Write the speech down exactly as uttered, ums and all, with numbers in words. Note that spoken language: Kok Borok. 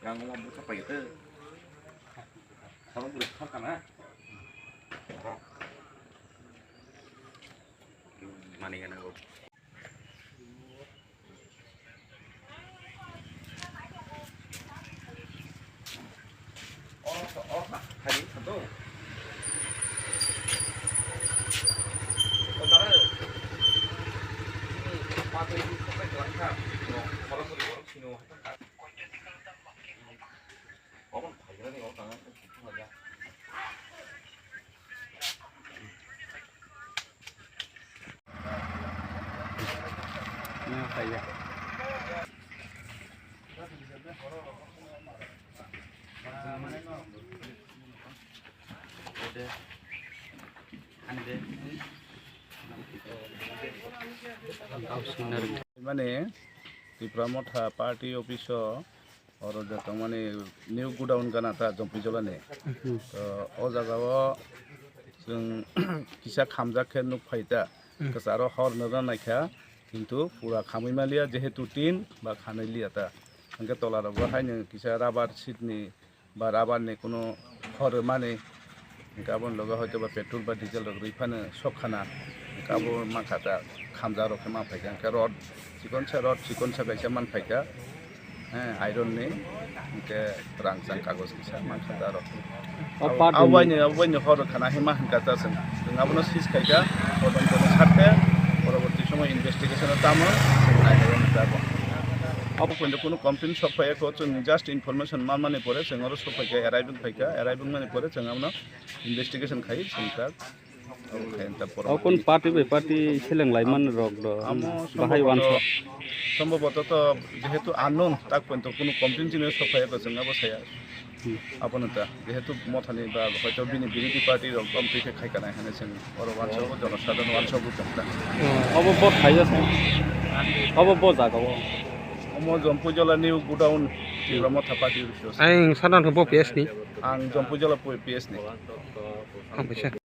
Yang ngomong buka apa itu? Orang boleh makan ah. Mana yang nanggung? Mane Tipra Motha party office o oro jotto mani new godown gana ta Jompuijolani. Hmm. To o jaga o chwng kisa khamjak khe nuk phai ta. Hmm. Kwcharo hor no rw naikha, kintu pura khamwi maliya, jehetu tin ba khanwi liya ta. Hwnkhe tola rogo haino kisa rubber sheet ni ba rubber ni kunu hor rwmani, hwnkhe aboni loge hoito ba petrol ba diesel rok rwi phano sok khana, hwnkhe abo mankha ta khamjak rok khe man phaikha, hwnkhe rod chikon sa, rod chikon sa kaisa man phaikha, eh, iron ni, hwnkhe rangchak kagoj kisa mankha ta rok. O part abo ni, abo ni hor khana hima hwnkha ta chwng, chwng abono seize khaikha, todonto ni sakhe poroborti somoy investigation o tamo chwng nainai ta bo. Abo kunu complaint sok phaiya kho, chwng just information manmani pore chwng oro sok phaikha, arriving phaikha, arriving mani pore chwng abono investigation khai chwng ta. O kunu party bai party seleng lai man rok do. Amo bahai sombhoboto, wansa. Sombhoboto to jehetu unknown, tak ponto kunu complaint chini sok phaiya kho chwng abo saya. Hmm. Abono ta, jehetu mothani ba hoito bini birodhi party rok bom twi khe khai kanai hwnwi chwng oro wansukgo, jonosadharon wansukgo chwng ta. Hmm, obo bo khaijak se? Obo bo jaga o? Omo Jompuijola new godown, Tipra Motha party office. Ang sana thangbo P S ni. Ang Jompuijola P S ni. Ang bisa.